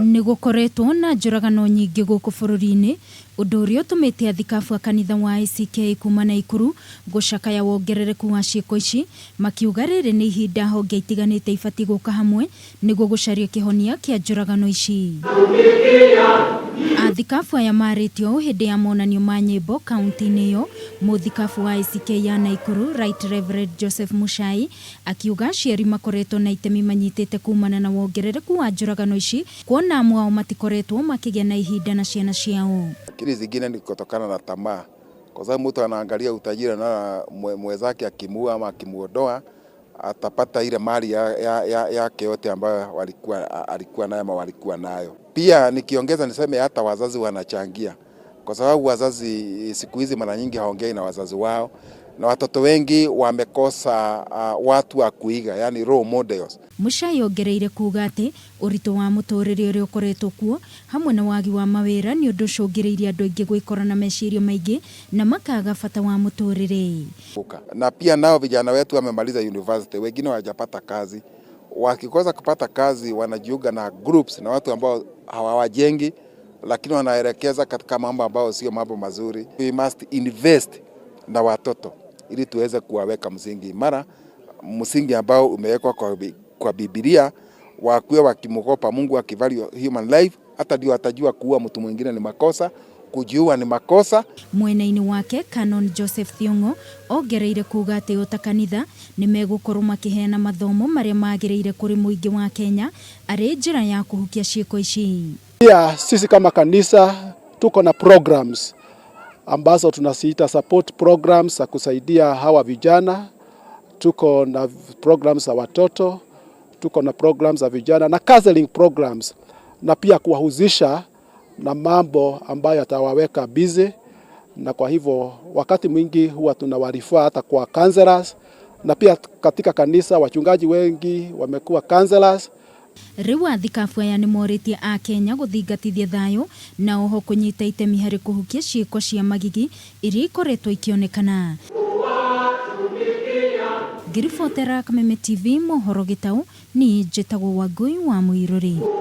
Nĩ gũkoretwo na njũragano nyingĩ gũkũ bũrũri-inĩ, ũndũ ũrĩa ũtũmĩte athikabu a kanitha wa ACK kuma Naikuru gũcakaya wongerereku wa ciĩko ici, makiuga rĩrĩ nĩ ihinda honge itiganĩte ibatiĩ gũka hamwe nĩguo gũcaria kĩhonia kĩa njũragano ici. Athikabu aya marĩtie ũũ hĩndĩ ya monanio ma nyĩmbo kaunti-inĩ ĩyo. Mũthikabu wa ACK ya Naikuru, Right Reverend Joseph Muchai, akiuga aciari makoretwo na itemi manyitĩte kumana na wongerereku wa njũragano ici, kuona amwe ao matikoretwo makĩgĩa na ihinda na ciana ciao. Lakini zingine ni kutokana na tamaa, kwa sababu mtu anaangalia utajiri na mwenzake akimuua ama akimuondoa atapata ile mali yake yote ambayo alikuwa nayo ama walikuwa nayo. Pia nikiongeza niseme hata wazazi wanachangia, kwa sababu wazazi siku hizi mara nyingi haongei na wazazi wao, na watoto wengi wamekosa watu wa kuiga, yani role models. Muchai ongereire kuga atĩ ũritũ wa mũtũrĩre ũrĩa ũkoretwo kuo hamwe na wagi wa mawĩra nĩ ũndũ ũcũngĩrĩirie andũ aingĩ gwĩkora na meciria maingĩ na makaga bata wa mũtũrĩre. Na pia nao vijana wetu wamemaliza university, wengine hawajapata kazi. Wakikosa kupata kazi wanajiunga na groups na watu ambao hawawajengi, lakini wanaelekeza katika mambo ambayo sio mambo mazuri. We must invest na watoto ili tuweze kuwaweka msingi imara, msingi ambao umewekwa kwa Biblia, wakuwe wakimwogopa Mungu, wakivalue human life, hata ndio atajua kuua mtu mwingine ni makosa, kujiua ni makosa. Mwena-inĩ wake Canon Joseph Thiong'o ongereire kuga atĩ o ta kanitha nĩ megũkorwo makĩheana mathomo marĩa magĩrĩire kũrĩ mũingĩ wa Kenya arĩ njĩra ya kũhukia ciĩko ici. Pia sisi kama kanisa tuko na programs ambazo tunaziita support programs za kusaidia hawa vijana. Tuko na programs za watoto, tuko na programs za vijana na counseling programs, na pia kuwahusisha na mambo ambayo yatawaweka busy, na kwa hivyo wakati mwingi huwa tunawarefer hata kwa counselors, na pia katika kanisa wachungaji wengi wamekuwa counselors. Rĩu athikabu aya nĩ morĩtie akenya gũthingatithia thayũ na oho kũnyita itemi harĩ kũhukia ciĩko cia magigi iria ikoretwo ikĩonekana. Ngĩribotera Kameme TV mohoro gĩtaũ, niĩ njĩtagwo Wangui wa Mũirũrĩ.